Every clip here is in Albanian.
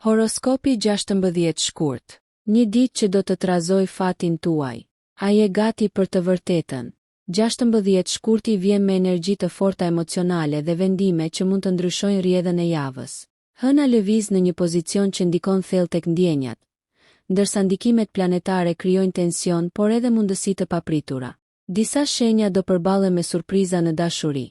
Horoskopi 16 shkurt. Një ditë që do të trazojë fatin tuaj. A je gati për të vërtetën? 16 shkurti vjen me energji të forta emocionale dhe vendime që mund të ndryshojnë rrjedhën e javës. Hëna lëviz në një pozicion që ndikon thellë tek ndjenjat, ndërsa ndikimet planetare krijojnë tension por edhe mundësi të papritura. Disa shenja do përballen me surpriza në dashuri,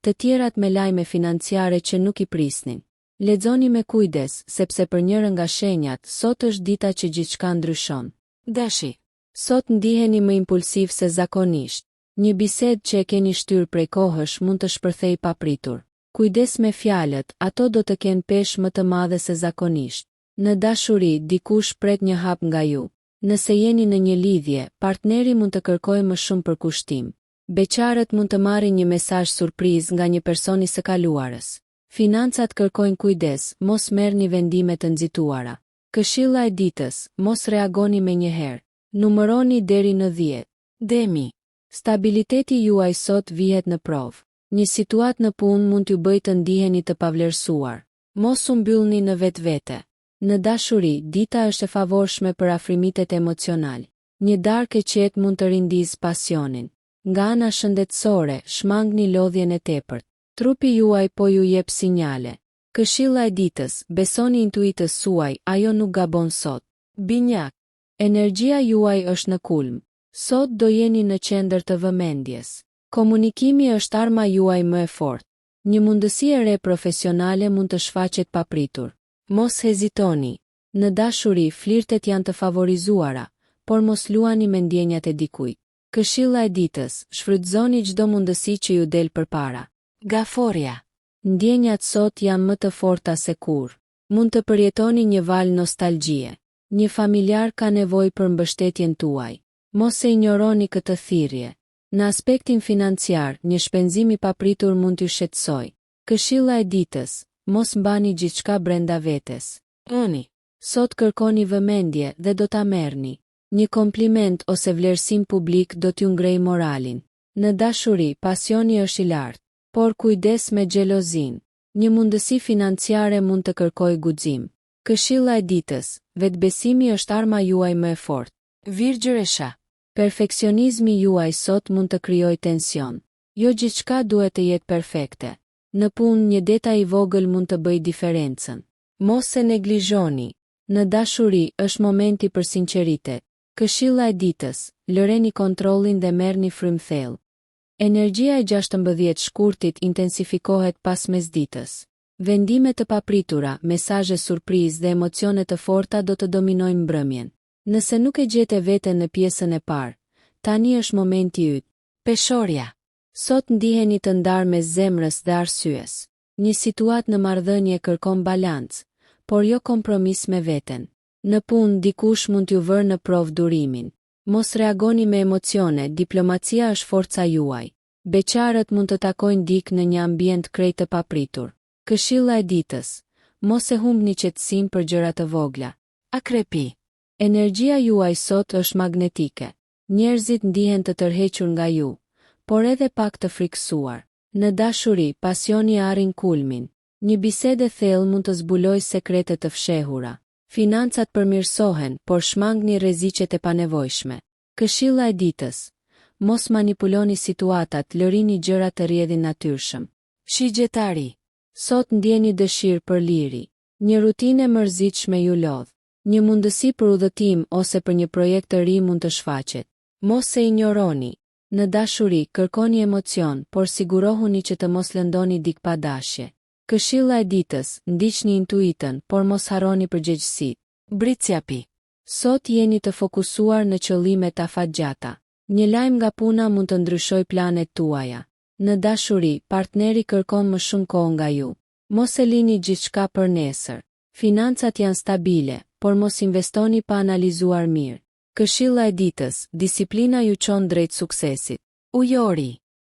të tjerat me lajme financiare që nuk i prisnin. Lexoni me kujdes, sepse për njërën nga shenjat, sot është dita që gjithçka ndryshon. Dashi. Sot ndiheni më impulsiv se zakonisht. Një bisedë që e keni shtyrë prej kohësh mund të shpërthejë papritur. Kujdes me fjalët, ato do të kenë peshë më të madhe se zakonisht. Në dashuri, dikush pret një hap nga ju. Nëse jeni në një lidhje, partneri mund të kërkojë më shumë përkushtim. Beqarët mund të marrin një mesazh surprizë nga një person i së kaluarës. Financat kërkojnë kujdes, mos merrni vendime të nxituara. Këshilla e ditës, mos reagoni menjëherë. Numëroni deri në dhjetë. Demi. Stabiliteti juaj sot vihet në provë. Një situatë në punë mund t'ju bëjë të ndiheni të pavlerësuar. Mos u mbyllni në vetvete. Në dashuri, dita është e favorshme për afrimitet emocional. Një darkë e qetë mund të rindizë pasionin. Nga ana shëndetësore, shmangni lodhjen e tepërt. Trupi juaj po ju jep sinjale. Këshilla e ditës, besoni intuitës suaj, ajo nuk gabon sot. Binjak. Energjia juaj është në kulm. Sot do jeni në qendër të vëmendjes. Komunikimi është arma juaj më e fortë. Një mundësi e re profesionale mund të shfaqet papritur. Mos hezitoni. Në dashuri, flirtet janë të favorizuara, por mos luani me ndjenjat e dikujt. Këshilla e ditës, shfrytëzoni çdo mundësi që ju del përpara. Gaforrja. Ndjenjat sot janë më të forta se kurrë. Mund të përjetoni një valë nostalgjie. Një familjar ka nevojë për mbështetjen tuaj. Mos e injoroni këtë thirrje. Në aspektin financiar, një shpenzim i papritur mund t'ju shqetësojë. Këshilla e ditës, mos mbani gjithçka brenda vetes. Uni. Sot kërkoni vëmendje dhe do ta merrni. Një kompliment ose vlerësim publik do t'ju ngrejë moralin. Në dashuri, pasioni është i lartë. Por kujdes me xhelozinë. Një mundësi financiare mund të kërkojë guxim. Këshilla e ditës, vetëbesimi është arma juaj më e fortë. Virgjëresha. Perfeksionizmi juaj sot mund të krijojë tension. Jo gjithçka duhet të jetë perfekte. Në punë, një detaj i vogël mund të bëjë diferencën. Mos e neglizhoni. Në dashuri, është momenti për sinqeritet. Këshilla e ditës, lëreni kontrollin dhe merrni frymë thellë. Energjia e 16 shkurtit intensifikohet pas mesditës. Vendime të papritura, mesazhe surprizë dhe emocione të forta do të dominojnë mbrëmjen. Nëse nuk e gjete veten në pjesën e parë, tani është momenti yt. Peshorja. Sot ndiheni të ndarë mes zemrës dhe arsyes. Një situatë në marrëdhënie kërkon balancë, por jo kompromis me veten. Në punë, dikush mund t'ju vërë në provë durimin. Mos reagoni me emocione, diplomacia është forca juaj. Beqarët mund të takojnë dikë në një ambient krejt të papritur. Këshilla e ditës, Mos e humbni qetësinë për gjëra të vogla. Akrepi. Energjia juaj sot është magnetike. Njerëzit ndihen të tërhequr nga ju, por edhe pak të frikësuar. Në dashuri, pasioni arrin kulmin. Një bisedë e thellë mund të zbulojë sekrete të fshehura. Financat përmirësohen, por shmangni rreziqet e panevojshme. Këshilla e ditës, Mos manipuloni situatat, lërini gjërat të rrjedhin natyrshëm. Shigjetari. Sot ndjeni dëshirë për liri. Një rutinë e mërzitshme ju lodh. Një mundësi për udhëtim ose për një projekt të ri mund të shfaqet. Mos e injoroni. Në dashuri, kërkoni emocion, por sigurohuni që të mos lëndoni dikë pa dashje. Këshilla e ditës, ndiqni intuitën, por mos harroni përgjegjësitë. Bricjapi. Sot jeni të fokusuar në qëllimet afatgjata. Një lajm nga puna mund të ndryshojë planet tuaja. Në dashuri, partneri kërkon më shumë kohë nga ju. Mos e lini gjithçka për nesër. Financat janë stabile, por mos investoni pa analizuar mirë. Këshilla e ditës, disiplina ju çon drejt suksesit. Ujori.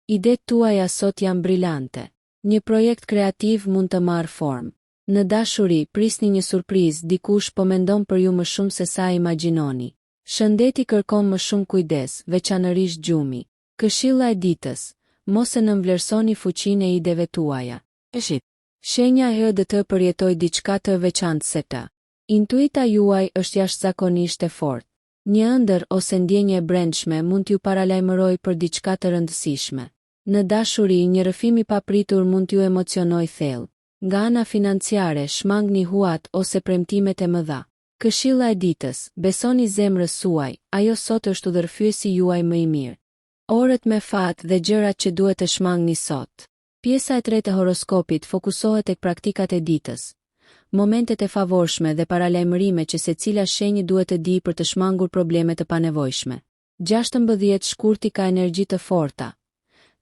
Idetë tuaja sot janë brilante. Një projekt kreativ mund të marrë formë. Në dashuri, prisni një surprizë, dikush po mendon për ju më shumë se sa e imagjinoni. Shëndeti kërkon më shumë kujdes, veçanërisht gjumi. Këshilla e ditës, mos e nënvlerësoni fuqinë e ideve tuaja. Peshqit. Shenja e do të përjetojë diçka të veçantë sot. Intuita juaj është jashtëzakonisht e fortë. Një ëndërr ose ndjenjë e brendshme mund t'ju paralajmërojë për diçka të rëndësishme. Në dashuri, një rrëfim i papritur mund t'ju emocionojë thellë. Nga ana financiare, shmangni huat ose premtimet e mëdha. Këshilla e ditës, besoni zemrës suaj, ajo sot është udhërrëfyesi juaj më i mirë. Orët me fat dhe gjërat që duhet të shmangni sot. Pjesa e tretë e horoskopit fokusohet tek praktikat e ditës, momentet e favorshme dhe paralajmërime që secila shenjë duhet të dijë për të shmangur probleme të panevojshme. 16 shkurti ka energji të forta,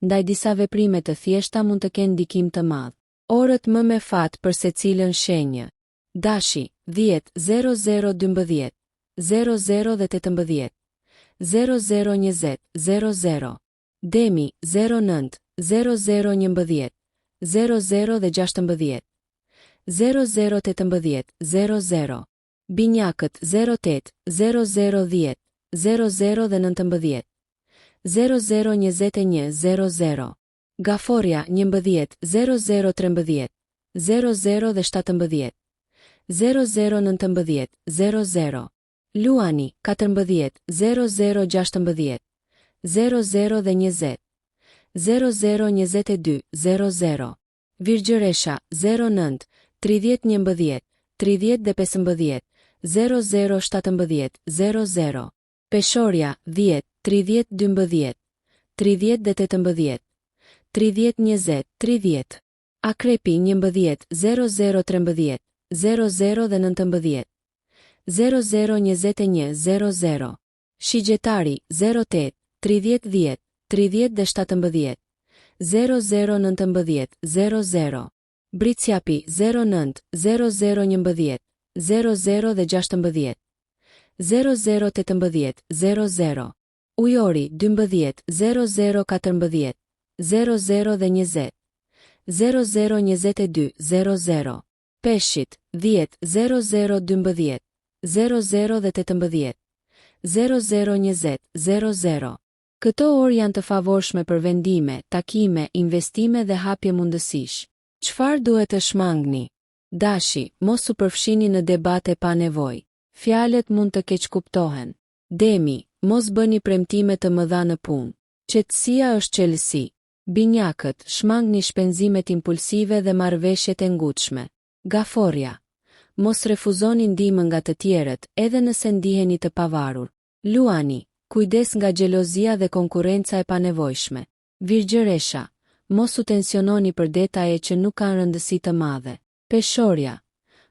ndaj disa veprime të thjeshta mund të kenë ndikim të madh. Orët më me fat për secilën shenjë. Dashi, 10, 00 12, 00 dhe 18, 00 20, 00. Demi, 09, 00 11, 00 dhe 16, 00 18, 00. Binjakët, 08, 00 10, 00 dhe 19, 00 21, 00. Gaforrja, 11, 00 13, 00 dhe 17, 00 19, 00. Luani, 14, 00 16, 00 dhe 20, 00 22, 00. Virgjëresha, 09, 30 11, 30 dhe 15, 00 17, 00. Peshorja, 10, 30 12, 30 dhe 18, 30 20, 30. Akrepi, 11, 00 13, 00 dhe 19, 00 21, 00. Shigjetari, 08, 30 10, 30 dhe 17, 00 19, 00. Bricjapi, 09, 00 11, 00 dhe 16, 00 18, 00. Ujori, 12, 00 14, 00 dhe 20, 00 22, 00. Peshqit, 10, 00 12, 00 dhe 18, 00 20, 00. Këto orë janë të favorshme për vendime, takime, investime dhe hapje mundësish. Çfarë duhet të shmangni? Dashi, mos u përfshini në debate pa nevojë. Fjalët mund të keqkuptohen. Demi, mos bëni premtime të mëdha në punë. Qetësia është çelësi. Binjakët, shmangni shpenzimet impulsive dhe marrëveshjet e ngutshme. Gaforrja, mos refuzoni ndihmë nga të tjerët, edhe nëse ndiheni të pavarur. Luani, kujdes nga xhelozia dhe konkurrenca e panevojshme. Virgjëresha, mos u tensiononi për detaje që nuk kanë rëndësi të madhe. Peshorja,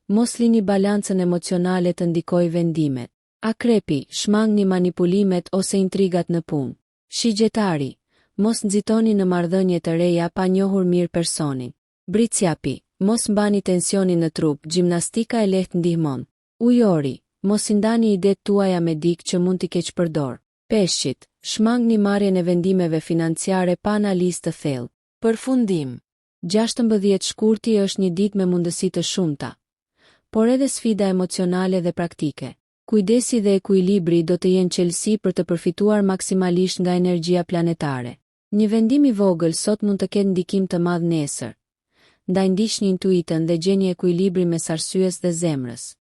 mos lini balancën emocionale të ndikojë vendimet. Akrepi, shmangni manipulimet ose intrigat në punë. Shigjetari, mos nxitoni në marrëdhënie të reja pa njohur mirë personin. Bricjapi, mos mbani tensionin në trup, gjimnastika e lehtë ndihmon. Ujori, mos i ndani idetë tuaja me dikë që mund t'i keqpërdorë. Peshqit, shmangni marrjen e vendimeve financiare pa analizë të thellë. Përfundim. 16 shkurti është një ditë me mundësi të shumta, por edhe sfida emocionale dhe praktike. Kujdesi dhe ekuilibri do të jenë çelësi për të përfituar maksimalisht nga energjia planetare. Një vendim i vogël sot mund të ketë ndikim të madh nesër. Ndaj ndiqni intuitën dhe gjeni ekuilibrin mes arsyes dhe zemrës.